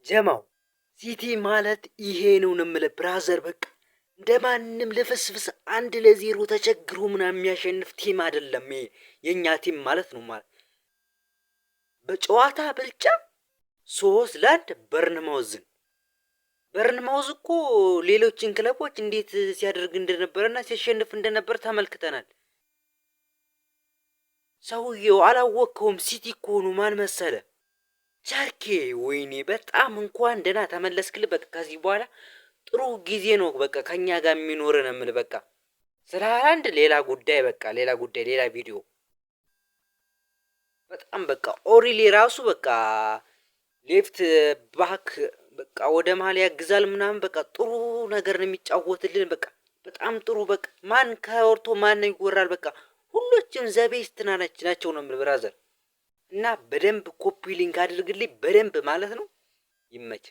ጀማው ሲቲ ማለት ይሄ ነው ነው የምልህ brother። በቃ እንደማንም ልፍስፍስ 1-0 ተቸግሮ ምናምን የሚያሸንፍ team አይደለም ይሄ የእኛ team ማለት ነው። ማለት በጨዋታ ብልጫ 3-1 በርንማውዝን። በርንማውዝ እኮ ሌሎችን ክለቦች እንዴት ሲያደርግ እንደነበረና ሲያሸንፍ እንደነበር ተመልክተናል። ሰውየው አላወቅከውም። ሲቲ እኮ ነው። ማን መሰለ? ቻርኬ። ወይኔ በጣም እንኳን ደህና ተመለስክል። በቃ ከዚህ በኋላ ጥሩ ጊዜ ነው በቃ ከኛ ጋር የሚኖረን የምልህ። በቃ ስለ ሃላንድ ሌላ ጉዳይ፣ በቃ ሌላ ጉዳይ፣ ሌላ ቪዲዮ። በጣም በቃ ኦሪሊ ራሱ በቃ left back በቃ ወደ መሀል ያግዛል ምናምን፣ በቃ ጥሩ ነገር ነው የሚጫወትልን። በቃ በጣም ጥሩ፣ በቃ ማን ከወርቶ ማን ይወራል? በቃ ሁሎችም the best ናቸው ነው የምልህ brother። እና በደንብ copy link አድርግልኝ በደንብ ማለት ነው። ይመች።